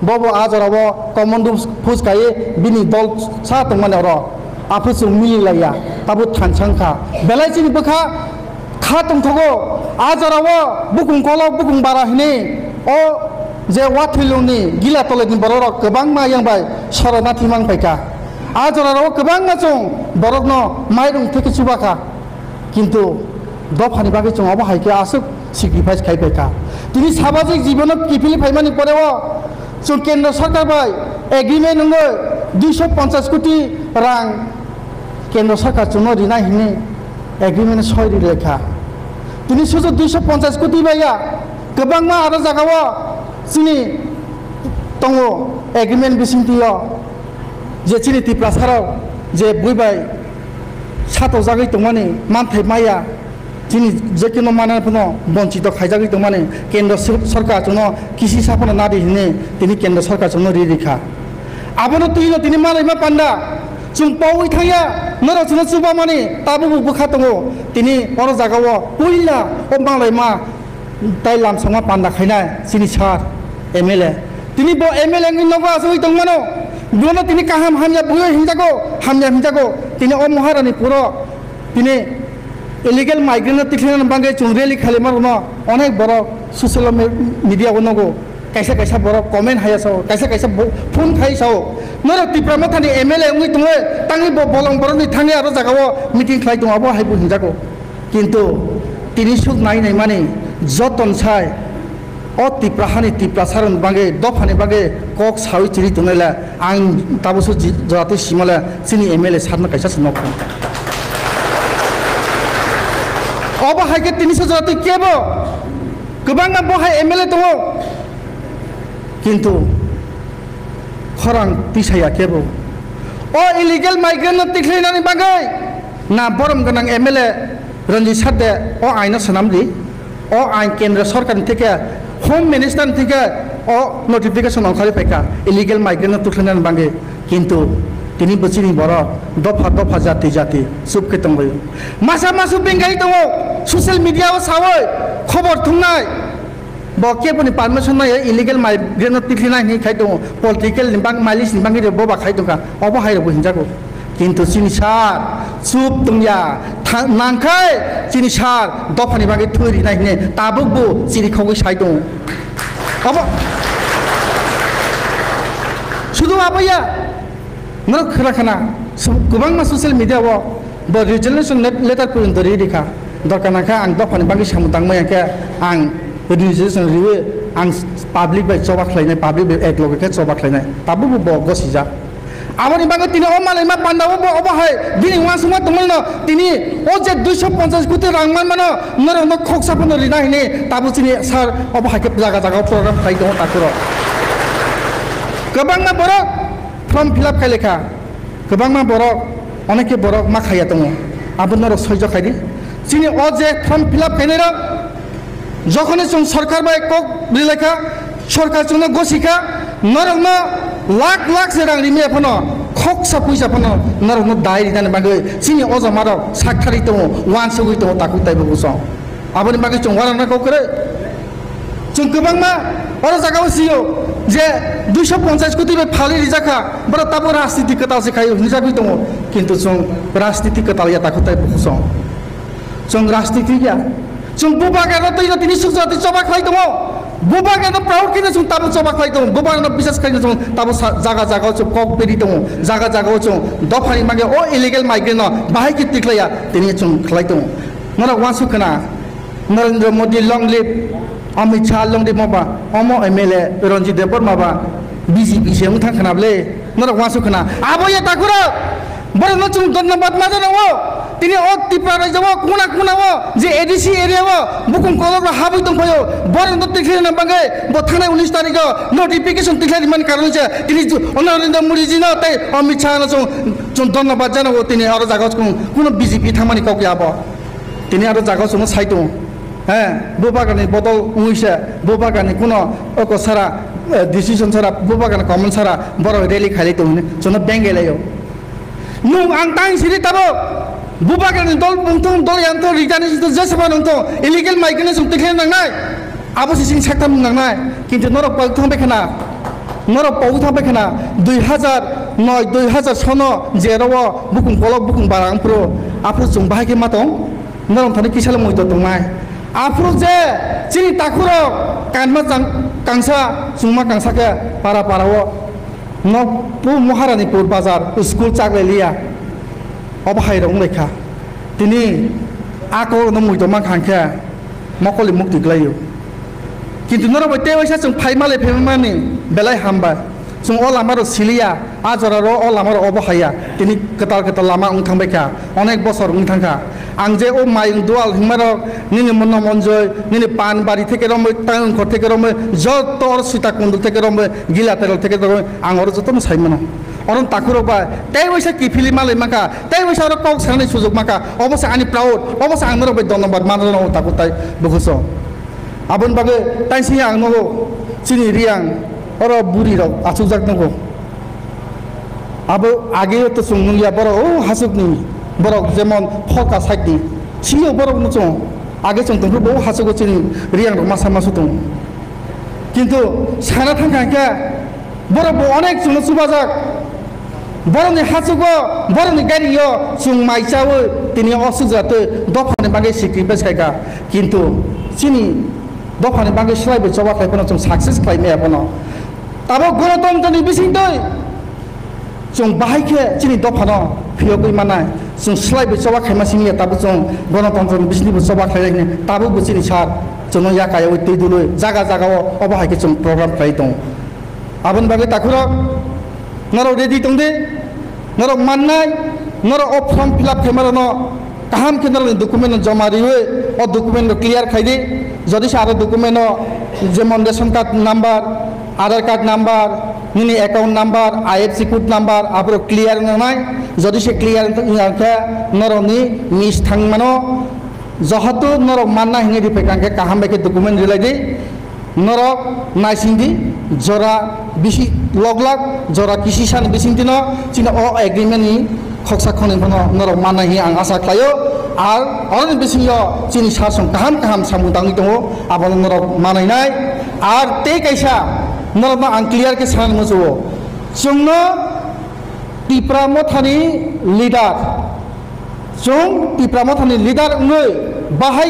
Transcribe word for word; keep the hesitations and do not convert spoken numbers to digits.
Bo bo a jora wo common room phus kai ye bini dol sa tongmani oro. Aphuh chung mili lai ya, tabo thansa ong kha. Belai chini bwkha kha tongthogo, a jora wo bukung kolo bukung bara hini, o je Wathoilung ni Gila Tole ni borok rok kwbangma yang bai sorona thimang phai kha. A jora rok wo kwbangma chung borok no mairung theke chuba kha. Kintu dopha ni bagwi chung abo hai khe aswk sacrifice khai phai kha. Tini sabajik jibono kiphilwi phaimani pore o chung kendro sorkar bai agreement wngwi duiso ponchas koti rang kendro sorkar chwngno rinai hwnwi agreement soi ri lai kha. Tini suju duiso ponchas koti bai ya, kwbangma aro jagao chini tongo agreement bisingtwi o, je chini Tiprasarok je bui bai sato jagwi tongmani manthai maya, chini je keno manai phano bonchito khaijagwi tongmani, kendro sor-, sorkar chwngno kisisa phano nadi hwnwi tini kendro sorkar chwngno ri ri kha. Abono twino tini malaima panda, chwng paui thangya, norok chwngno chubamani, tabukbo bwkha tongo, tini oro jagao puila o malaima tai lamsongma panda khainai chini sir M L A. Tini bo M L A wngwi nogo achugwi tongmano, bono tini kaham hamya bui hwnjago, hamya hwnjago. Tini o Maharani puro tini illegal migrant no tikhlainani bagwi chung rally khailaima rokno onek borok social me-, media o nogo. Kaisa kaisa borok comment haya sao, kaisa kaisa bo-, phone khai sao. Norok Tipra Mothani M L A wngwi tongwi tangwi bo bolong borokni thangwi aro jagao meeting khlai tongo, abo hai bo hwnjago. Kintu tini suk nai naimani joto ni sai o Tipra hani Tiprasarokni bagwi, dophani bagwi kok saui chiri tongnai le ang tabusu ji-, jora twi sima le chini M L A sir no kaisa se nokho. Obo hai khe tini se jora twi kebo kwbangma bo hai M L A tongo. Kintu khorang tisa ya kebo. O illegal migrant no tikhlainani bagwi na borom gwnang M L A Ranjit sir de o ain no swnam di. O ain kendra sorkar ni theke, Home Minister ni theke o notification ongkhorwi phaikha illegal migrant no tikhlainani bagwi. Kintu tini bo chini borok dopha dopha jati jati chup khe tongbai. Masa masu bengai tongo, social media o sawi khobor thumnai. Bo keboni permission nai illegal migrant no tikhlainai hwnwi khai tongo, political ni bang, malice ni bagwi bo ba khai tongkha, obo hai rokbo hinjago. Kintu chini sir chup tongya, tha-, nangkhai chini sir dophani bagwi thwi rinai hwnwi tabukbo chiri khogwi sai tongo. Obo sudu abo ya, norok khna khna, su-, kwbangma social media o bo resignation let-, letter porjonto ri rikha. Dorkar nangkha ang dophani bagwi samung tangmaya khe ang resignation riwi ang public bai choba khlainai, public bai ekloge khe choba khlainai. Tabukbo bo gosijak. Aboni bagwi tini o malaima panda o bo obo hai bini uansukma tongmano tini o je duiso ponchas koti rang manmano norokno khoksa phano rina hini tabuk chini sir obo hai khe jaga jaga o program khlai tongo takhuro. Kwbangma borok form fill up khai lekha, kwbangma borok, oneke borok ma khaiya tongo, abo norok soijo khai di. Chini o je form fill up khainai rok, jokhoni chwng sorkar bai kok rilai kha, sorkar chwngno gosi kha, norokno lakh lakh se rang rimaya phano, khoksa puisa phano norokno dai rinani bagwi chini o jama rok sakthari tongo, uansugwi tongo takhuk taibo bwsong. Aboni bagwi chwng uanana kok kwrwi. Chwng kwbangma oro jagao sio je duiso ponchas koti bai phalwi rijak kha, borok tabuk rajniti kwtal se khaio hinwi jagwi tongo. Kintu chwng rajniti kwtal ya takhuk taibo bwsong. Chwng rajniti ya. Chwng bubagrano twi no tini sukjagwi choba khlai tongo. Bubagrano proud kheno chwng tabuk choba khlai tongo. Bubagrano bisas khlaino chwng tabuk sa-, jaga jagao chwng kok beri tongo. Jaga jagao chwng dophani bagwi o illegal migrant no bahai khe tikhlaiya tini chwng khlai tongo. Norok uansuk khna, Narendra Modi long live, Amit Shah long live, moba omo M L A Ranjit Debbarma ba B J P se wng thang khna ble, norok uansuk khna. Abo ya takhuro, borokno chwng dhonnobad ma janao. Tini o Tripura rajyo o kuna kuna o je A D C area o bukung kolok rok habwi tongphaio, borokno tikhlaina bagwi bo thangnai unis tarikh o notification tikhlai rimani karon se tini ju-, Narendra Modi ji no tei Amit Shah no chwng, chwng dhonnobad janao. Tini aro jaga o chwng kuno B J P thangmani kok ya bo. Tini aro jaga o chwngno sai tongo. He, bubagrani bodol wngwi se, bubagrani kuno oko sara, eh, decision sara, bubagrani comment sara, borok rally khailai tongo hinwi chwngno bengai laio. Nwng ang tang siri tabuk, bubagrani dol wngthung, dol yangthung, rijani sithung, jesaba wngthung, illegal migrant no chwng tikhlai nangnai, abo se chini saktham nangnai, kintu norok pal thang bai khna. Norok pau thang pai khna, dui hazar noi, dui hazar sono je aro wo bukhung kolok, bukhung bara ongphru, aphru chung bahai khe ma tong, norok thani kisa le moito tongnai. Aphru je chini takhu rok kanma chang-, kangsa, chungma kangsa khe para para wo, no pu Maharanipur bazar school chaklai liya. Obo hai rok wnglai kha. Tini a kok no moito ma kha hing khe mokol ni mukti klai ou. Kintu norok bai tei waisa chung phai malai phai mani belai ham bai. Chung o lama rok siliya, a jora ro o lama rok obo haya. Tini kwtal kwtal lama wng thang bai kha, onek bosor wng thang kha. Ang je o mayung dual hingma rok, nini mono monjoi, nini pan bari theke romwi, tang khor theke romwi, joto oro sita kunduk theke romwi, gila terol theke romwi, ang oro joto no sai mano. Oro takhu rok bai tei waisa kiphilwi malai mankha, tei waisa oro kok sanani sujug mankha, obo se ani proud, obo se ang norok bai dhonnobad manrwno takhu tai bukhuso. Aboni bagwi taising ang nugo, chini Reang, oro buri rok achukjak nugo. Abo age to chwng nungya borok, o hachukni borok jemon pholka side ni, sini borok no chwng age chwng tongphru bo hachugo chini Reang rok masa masu tongo. Kintu sana thangkha hingkhe borok bo onek chwngno chubajak. Borokni hachugo, borokni gari yo chwng mai chawi tini o sujra twi dophani bagwi sacrifice khaikha. Kintu chini dophani bagwi slai bai choba khlai phano chwng success khlai maya phano. Tabuk gonotontro ni bising twi chwng bahai khe chini dopha no phiyogwi mannai. Chwng slai bai choba khaima simi ya, tabuk chwng gonotontro ni bising twi bo choba khlai lai hwnwi tabuk bo chini sir chwngno yakayawi twi dului jaga jaga o obo hai khe chwng program khlai tongo. Aboni bagwi takhu rok, norok ready tong di, norok mannai, norok o form fill up khaima rok no kaham khe norok ni document no joma riwi o document no clear khai di. Jodi se aro document no jemon ration card number, Aadhaar card number, nini account number, I F S C code number, aphuru clear wng nangnai. Jodi se clear wng ya khe norok ni miss thang mano. Johoto norok manna hwnwi ri phai kha hwnkhe kaham bai khe document rilai di. Norok naising di, jora bisi lok lak, jora kisi sani bising twi no chini o agreement ni khoksa khonwi phano norok mannai hwnwi ang asa khlai o. Ar oroni bising yo chini sasong kaham kaham samung tangwi tongo, abono norok manai nai. Ar tei kaisa norok no ang clear khe sanani muchung o, chwng no Tipra Motha ni leader, chwng Tipra Motha ni leader wngwi bahai